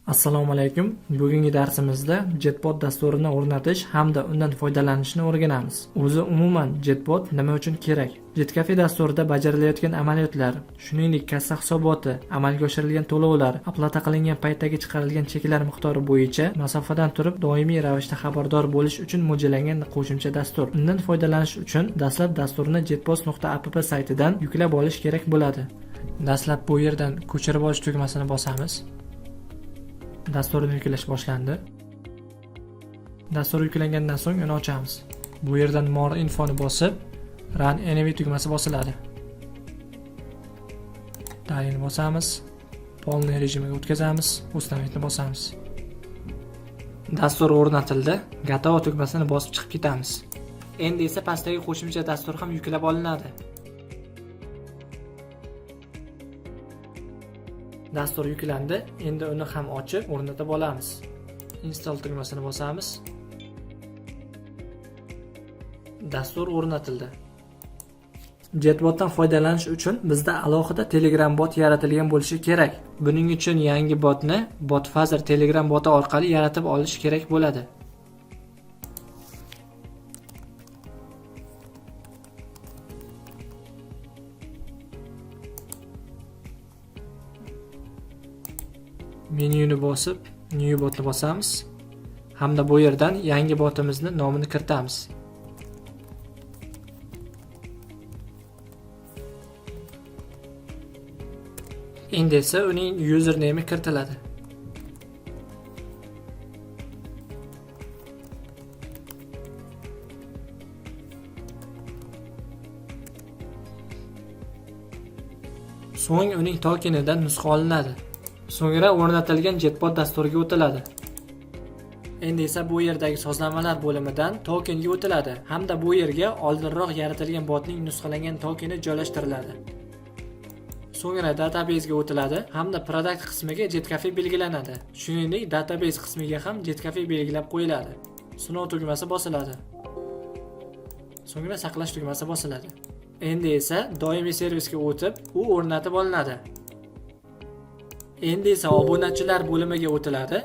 Assalomu alaykum. Bugungi darsimizda JetBot dasturini o'rnatish hamda undan foydalanishni o'rganamiz. O'zi umuman JetBot nima uchun kerak? JetCafe dasturida bajarilayotgan amaliyotlar, shuningdek kassa hisoboti, amalga oshirilgan to'lovlar, оплата qilingan paytdagi chiqarilgan cheklar miqdori bo'yicha masofadan turib doimiy ravishda xabardor bo'lish uchun mo'ljallangan qo'shimcha dastur. Undan foydalanish uchun dastlab dasturni jetpos.app saytidan yuklab olish kerak bo'ladi. Dastlab bu yerdan ko'chirib olish tugmasini bosamiz. Dasturni yuklash boshlandi. Dastur yuklangandan so'ng uni ochamiz. Bu yerdan More infoni bosib, Run Anyway tugmasi bosiladi. Далее ni bosamiz. Полный rejimiga o'tkazamiz. Установить bosamiz. Dastur o'rnatildi. Готово tugmasini bosib chiqib ketamiz. Endi esa pastdagi qo'shimcha dastur ham yuklab olinadi. Dastur yuklandi. Endi uni ham ochib o'rnatib olamiz. Install tugmasini bosamiz. Dastur o'rnatildi. JetBotdan foydalanish uchun bizda alohida Telegram bot yaratilgan bo'lishi kerak. Buning uchun yangi botni BotFather Telegram boti orqali yaratib olish kerak bo'ladi. Menyuni bosib, New botni bosamiz hamda bu yerdan yangi botimizni nomini kiritamiz. Endi esa uning username kiritiladi. So'ng uning tokenidan nusxa olinadi. So'ngra o'rnatilgan JetBot dasturiga o'tiladi. Endi esa bu yerdagi sozlamalar bo'limidan tokenga o'tiladi hamda bu yerga oldinroq yaratilgan botning nusxalangan tokeni joylashtiriladi. So'ngra database ga o'tiladi hamda product qismiga JetCafe belgilanadi. Shuningdek, database qismiga ham JetCafe belgilab qo'yiladi. Sinov tugmasi bosiladi. So'ngra saqlash tugmasi bosiladi. Endi esa doimiy servisga o'tib, u o'rnatib olinadi. Endi esa obunachilar bo'limiga o'tiladi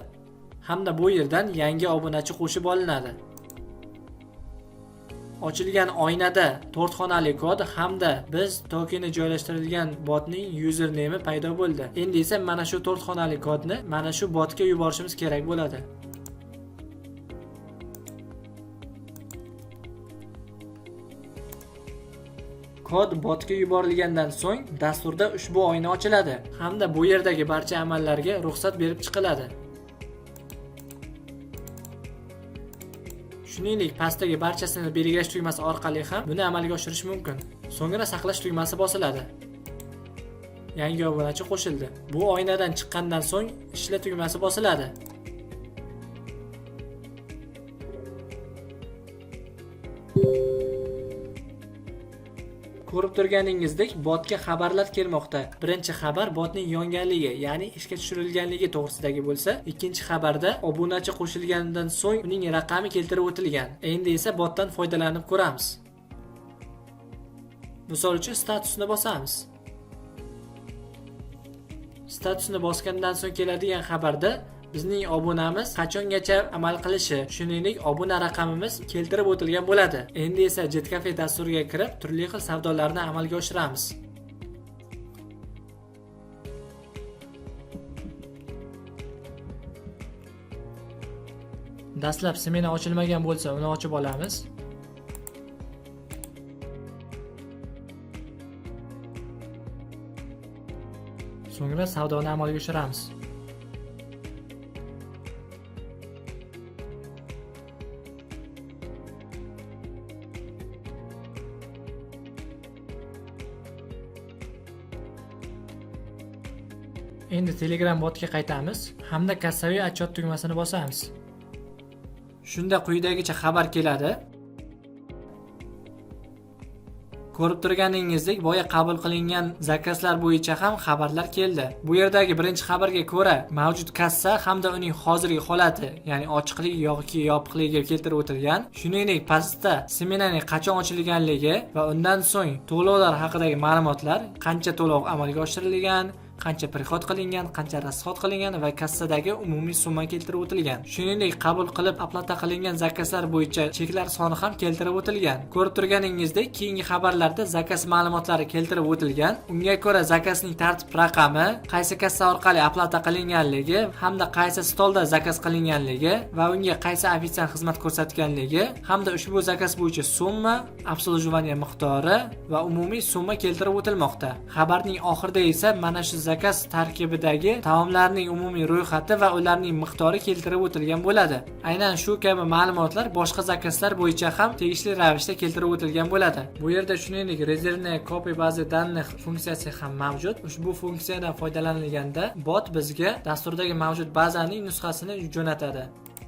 hamda bu yerdan yangi obunachi qo'shib olinadi. Ochilgan oynada to'rt xonali kod hamda biz tokeni joylashtirilgan botning username paydo bo'ldi. Endi esa mana shu to'rt xonali kodni mana shu botga yuborishimiz kerak bo'ladi. Kod botga yuborilgandan so'ng dasturda ushbu oyna ochiladi hamda bu yerdagi barcha amallarga ruxsat berib chiqiladi. Shuningdek, pastdagi barchasini belgilash tugmasi orqali ham buni amalga oshirish mumkin. So'ngra saqlash tugmasi bosiladi. Yangi obunachi qo'shildi. Bu oynadan chiqqandan so'ng ishla tugmasi bosiladi. Ko'rib turganingizdek, botga xabarlar kelmoqda. Birinchi xabar botning yonganligi, ya'ni ishga tushirilganligi to'g'risidagi bo'lsa, ikkinchi xabarda obunachi qo'shilganidan so'ng uning raqami keltirib o'tilgan. Endi esa botdan foydalanib ko'ramiz. Misol uchun statusni bosamiz. Statusni bosgandan so'ng keladigan xabarda bizning obunamiz qachongacha amal qilishi, shuningdek obuna raqamimiz keltirib o'tilgan bo'ladi. Endi esa JetCafe dasturiga kirib, turli xil savdolarni amalga oshiramiz. Dastlab smena ochilmagan bo'lsa, uni ochib olamiz. So'ngra savdoni amalga oshiramiz. Endi Telegram botga qaytamiz hamda kassaviy отчет tugmasini bosamiz. Shunda quyidagicha xabar keladi. Ko'rib turganingizdek, boya qabul qilingan zakazlar bo'yicha ham xabarlar keldi. Bu yerdagi birinchi xabarga ko'ra, mavjud kassa hamda uning hozirgi holati, ya'ni ochiqligi yoki yopiqligi keltirib o'tilgan. Shuningdek, pastda smenaning qachon ochilganligi va undan so'ng to'lovlar haqidagi ma'lumotlar, qancha to'lov amalga oshirilgan Qancha приход qilingan, qancha расход qilingan va kassadagi umumiy summa keltirib o'tilgan. Shuningdek, qabul qilib оплата qilingan zakazlar bo'yicha cheklar soni ham keltirib o'tilgan. Ko'rib turganingizdek, keyingi xabarlarda zakaz ma'lumotlari keltirib o'tilgan. Unga ko'ra, zakazning tartib raqami, qaysi kassa orqali оплата qilinganligi hamda qaysi stolda zakaz qilinganligi va unga qaysi ofitsiant xizmat ko'rsatganligi hamda ushbu zakaz bo'yicha summa, обслуживание miqdori va umumiy summa keltirib o'tilmoqda. Xabarning oxirida esa mana shu zakaz tarkibidagi taomlarning umumiy ro'yxati va ularning miqdori keltirib o'tilgan bo'ladi. Aynan shu kabi ma'lumotlar boshqa zakazlar bo'yicha ham tegishli ravishda keltirib o'tilgan bo'ladi. Bu yerda, shuningdek, резервная копия базы данных funksiyasi ham mavjud. Ushbu funksiyadan foydalanilganda bot bizga dasturdagi mavjud bazaning nusxasini jo'natadi.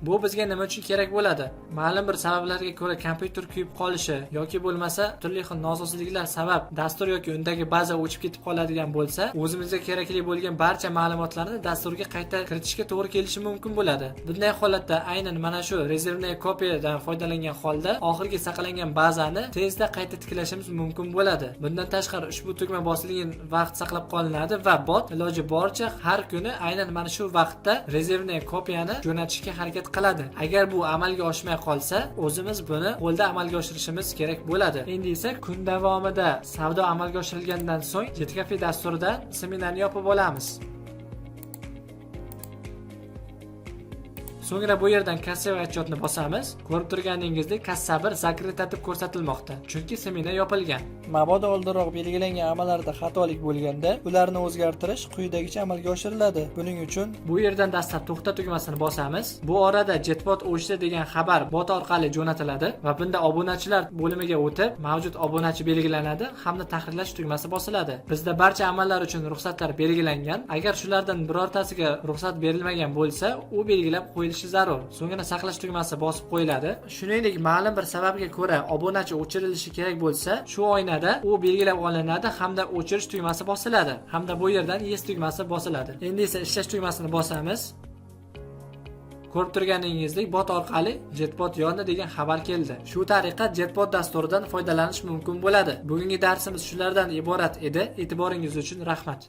Bu bizga nima uchun kerak bo'ladi? Ma'lum bir sabablarga ko'ra kompyuter kuyib qolishi yoki bo'lmasa turli xil nosozliklar sabab dastur yoki undagi baza o'chib ketib qoladigan bo'lsa, o'zimizga kerakli bo'lgan barcha ma'lumotlarni dasturga qayta kiritishga to'g'ri kelishi mumkin bo'ladi. Bunday holatda aynan mana shu резервная kopiyadan foydalangan holda oxirgi saqlangan bazani tezda qayta tiklashimiz mumkin bo'ladi. Bundan tashqari, ushbu tugma bosilgan vaqt saqlab qolinadi va bot iloji boricha har kuni aynan mana shu vaqtda резервная kopiyani jo'natishga harakat qiladi. Agar bu amalga oshmay qolsa, o'zimiz buni qo'lda amalga oshirishimiz kerak bo'ladi. Endi esa kun davomida savdo amalga oshirilgandan so'ng JetCafe dasturida smenani yopib olamiz. So'ngra bu yerdan кассовый отчет ni bosamiz. Ko'rib turganingizdek, kassa 1 закрыта deb ko'rsatilmoqda, chunki smena yopilgan. Mabodo oldinroq belgilangan amallarda xatolik bo'lganda, ularni o'zgartirish quyidagicha amalga oshiriladi. Buning uchun bu yerdan dastlab to'xta tugmasini bosamiz. Bu orada "Jetbot o'chdi" degan xabar bot orqali jo'natiladi va bunda obunachilar bo'limiga o'tib, mavjud obunachi belgilanadi hamda tahrirlash tugmasi bosiladi. Bizda barcha amallar uchun ruxsatlar belgilangan. Agar shulardan birortasiga ruxsat berilmagan bo'lsa, u belgilab qo'yilishi zarur. So'ngra saqlash tugmasi bosib qo'yiladi. Shuningdek, ma'lum bir sababga ko'ra obunachi o'chirilishi kerak bo'lsa, shu oynada u belgilab olinadi hamda o'chirish tugmasi bosiladi hamda bu yerdan "Yes" tugmasi bosiladi. Endi esa ishlash tugmasini bosamiz. Ko'rib turganingizdek, bot orqali "Jetbot yondi" degan xabar keldi. Shu tariqa Jetbot dasturidan foydalanish mumkin bo'ladi. Bugungi darsimiz shulardan iborat edi. E'tiboringiz uchun rahmat.